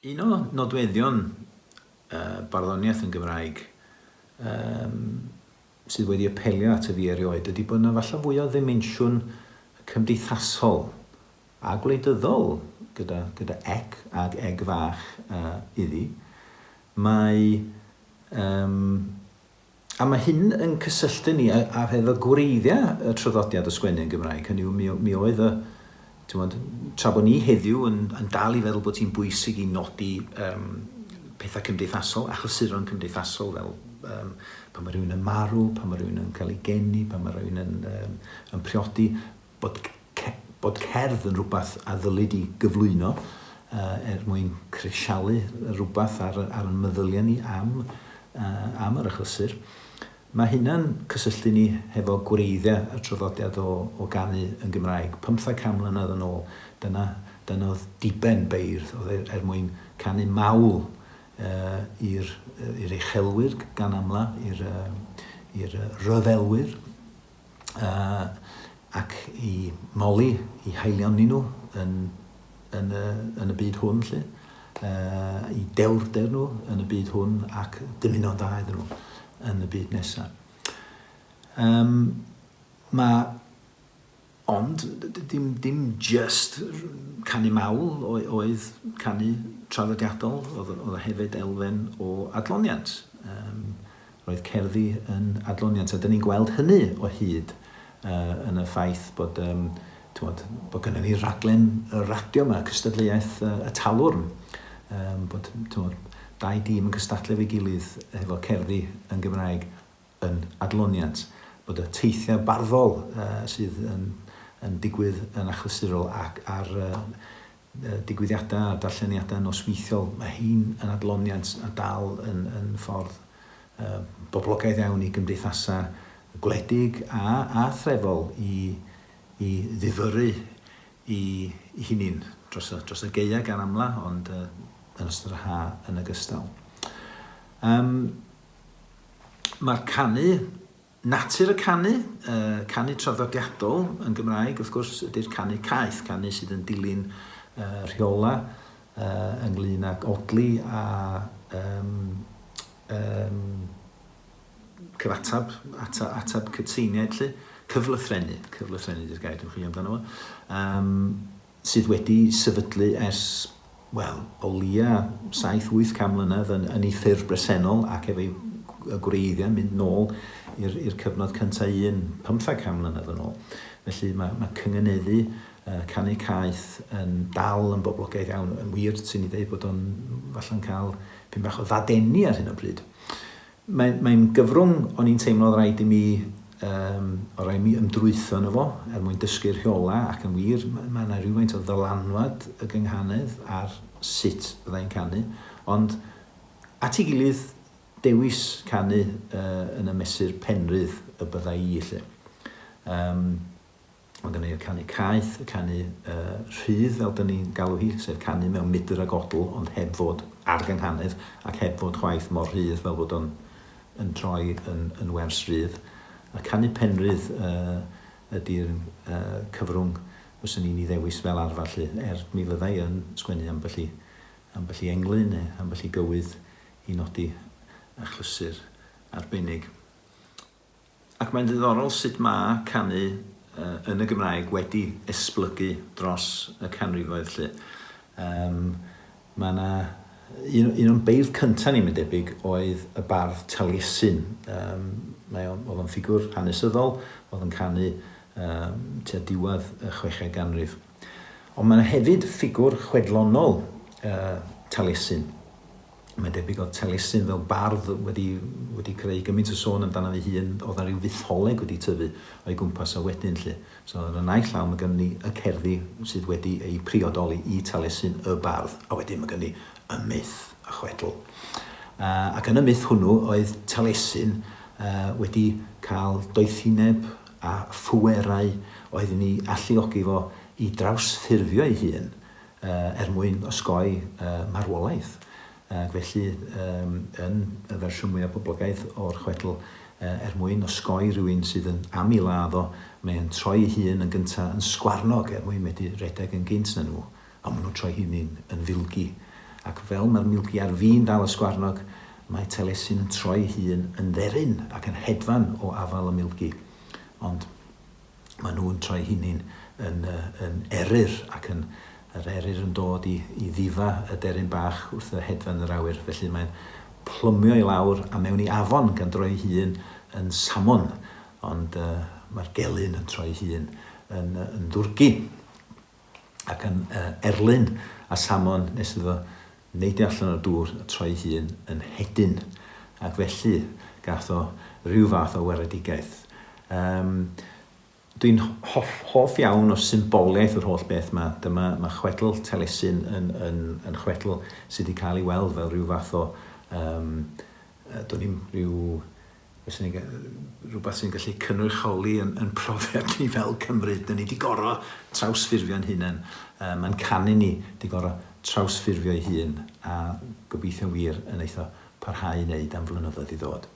Un o nodweddion barddoniaeth yn Gymraeg um, sydd wedi apelio at y fi erioed ydy bod yna falle fwy o ddimensiwn cymdeithasol a gwleidyddol gyda, gyda ec ag eg fach uh, iddi. Mae um, A mae hyn yn cysylltu ni â, â efo gwreiddiau y traddodiad o sgwennu yn Gymraeg, hynny yw, mi, mi oedd y, t'mod, tra bod ni heddiw yn, yn dal i feddwl bod hi'n bwysig i nodi um, pethau cymdeithasol, achlysuron cymdeithasol fel um, pan mae rhywun yn marw, pan mae rhywun yn cael ei geni, pan mae rhywun yn, um, yn priodi, bod bod cerdd yn rhywbeth a ddylid i gyflwyno er mwyn crisialu rhywbeth ar ar ein meddyliau ni am am yr achlysur. Mae hynna'n cysylltu ni hefo gwreiddiau y traddodiad o o ganu yn Gymraeg. Pymtheg can mlynedd yn ôl, dyna dyna oedd diben beirdd, oedd er, er mwyn canu mawl uh, i'r i'r uchelwyr gan amla, i'r i'r rhyfelwyr, uh, ac i moli, i haelioni nhw yn, yn, y, yn y byd hwn, lle, uh, i dewrder nhw yn y byd hwn ac dymuno'n dda iddyn nhw yn y byd nesaf. Um, mae Ond dim, dim just canu mawl oedd canu traddodiadol, oedd, oedd hefyd elfen o adloniant. Um, Roedd cerddi yn adloniant, a 'dyn ni'n gweld hynny o hyd yn y ffaith bod, um, tywod, bod gynnon ni raglen y radio yma, cystadleuaeth y Talwrn, um, bod tywod, dau dîm yn cystadlu efo'i gilydd hefo cerddi yn Gymraeg yn adloniant, bod y teithiau barddol uh, sydd yn, yn digwydd yn achlysurol ac ar uh, digwyddiadau a darlleniadau nosweithiol, mae hein yn adloniant a dal yn, yn ffordd uh, boblogaidd iawn i gymdeithasau gwledig a, a threfol i, i ddifyrru i, i hunin dros y, dros y gaeau gan amla, ond uh, yn ystod y ha yn ogystal. Um, Mae'r canu Natur y canu, canu traddodiadol yn Gymraeg wrth gwrs ydy'r canu caeth, canu sydd yn dilyn rheolau ynglyn ag odli a um, um, cyfateb, ateb, ateb cytseiniaid 'lly, cyflythrennu, cyflythrennu ydy'r gair dwi'n chwilio amdano fo. Um, sydd wedi sefydlu ers, wel, o leia 7-800 mlynedd yn, yn ei ffurf bresennol ac efo'i gwreiddiau mynd nôl i'r, i'r cyfnod cyntaf un, 15 mlynedd yn ôl. Felly mae, mae cyngeneddu uh, canu caeth yn dal yn boblogaidd iawn. Yn wir, sy'n i ddeud bod o'n falle'n cael pyn bach o ddadeni ar hyn o bryd. Mae'n mae'n gyfrwng o'n i'n teimlo oedd rhaid i mi yym oedd rhaid i mi ymdrwytho yno fo er mwyn dysgu'r rheolau ac yn wir mae yna rhywfaint o ddylanwad y gynghanedd ar sut fydda i'n canu ond at ei gilydd dewis canu yy yn y mesur penrhydd y bydda i 'lly. Yym. Mae gennym ni'r canu caeth, y canu uh, rhydd fel dyn ni'n galw hi, sef canu mewn mudr ag odl, ond heb fod ar gynghanedd ac heb fod chwaith mor rhydd fel bod o'n yn troi yn, yn wers rydd. Y canu penrhydd uh, ydy'r uh, cyfrwng fyswn i'n ei ddewis fel arfer 'lly, er mi fyddai yn sgwennu ambell i, ambell i englyn neu ambell i gywydd i nodi achlysur arbennig. Ac mae'n ddiddorol sut mae canu yn y Gymraeg wedi esblygu dros y canrifoedd 'lly. Yym, mae 'na... Un, un o'n beirdd cyntaf ni, mae'n debyg, oedd y bardd Taliesin. Yym, mae o'n, oedd o'n ffigwr hanesyddol, oedd yn canu um, tua diwedd y chweched ganrif. Ond mae yna hefyd ffigwr chwedlonol uh, Taliesin. Mae'n debyg oedd Taliesin fel bardd wedi, wedi creu gymaint o sôn amdano ei hun, oedd 'na ryw fytholeg wedi tyfu o'i gwmpas o wedyn 'lly. So ar y naill llaw mae gynnon ni y cerddi sydd wedi eu priodoli i Taliesin y bardd, a wedyn mae gynnon ni y myth, y chwedl. Uh, ac yn y myth hwnnw oedd Taliesin uh, wedi cael doethineb a phwerau oedd yn ei alluogi fo i drawsffurfio ei hun er mwyn osgoi marwolaeth. Ac felly, yn y fersiwn mwyaf poblogaidd o'r chwedl, er mwyn osgoi rhywun sydd yn am ei ladd o, mae e'n troi ei hun yn gyntaf yn sgwarnog er mwyn medru redeg yn gynt na nhw, ond maen nhw'n troi hynny'n yn filgi. Ac fel mae'r milgi ar fin dal y sgwarnog, mae Taliesin yn troi ei hun yn dderyn ac yn hedfan o afael y milgi. Ond maen nhw'n troi hunin yn, yn eryr ac yn yr eryr yn dod i, i ddifa y deryn bach wrth y hedfan yr awyr. Felly mae'n plymio i lawr a mewn i afon gan droi ei hun yn samon. Ond uh, mae'r gelyn yn troi hun yn, yn ddwrgi ac yn uh, erlyn a samon nes iddo neidio allan o'r dŵr a troi hun yn hedyn. Ac felly gath o rhyw fath o weredigaeth. Um, Dwi'n hoff, hoff iawn o symboliaeth yr holl beth 'ma. Dyma, mae chwedl Taliesin yn, yn, yn chwedl sydd wedi cael ei weld fel rhyw fath o, um, do'n i'm, rhyw, fyswn i'n, rhywbeth sy'n gallu cynrychioli yn, yn profiad ni fel Cymru. Dyn ni wedi gorau trawsffurfio'n hunain. Um, mae'n canu ni wedi gorau trawsffurfio'i hun a gobeithio wir yn eitha parhau i wneud am flynyddoedd i ddod.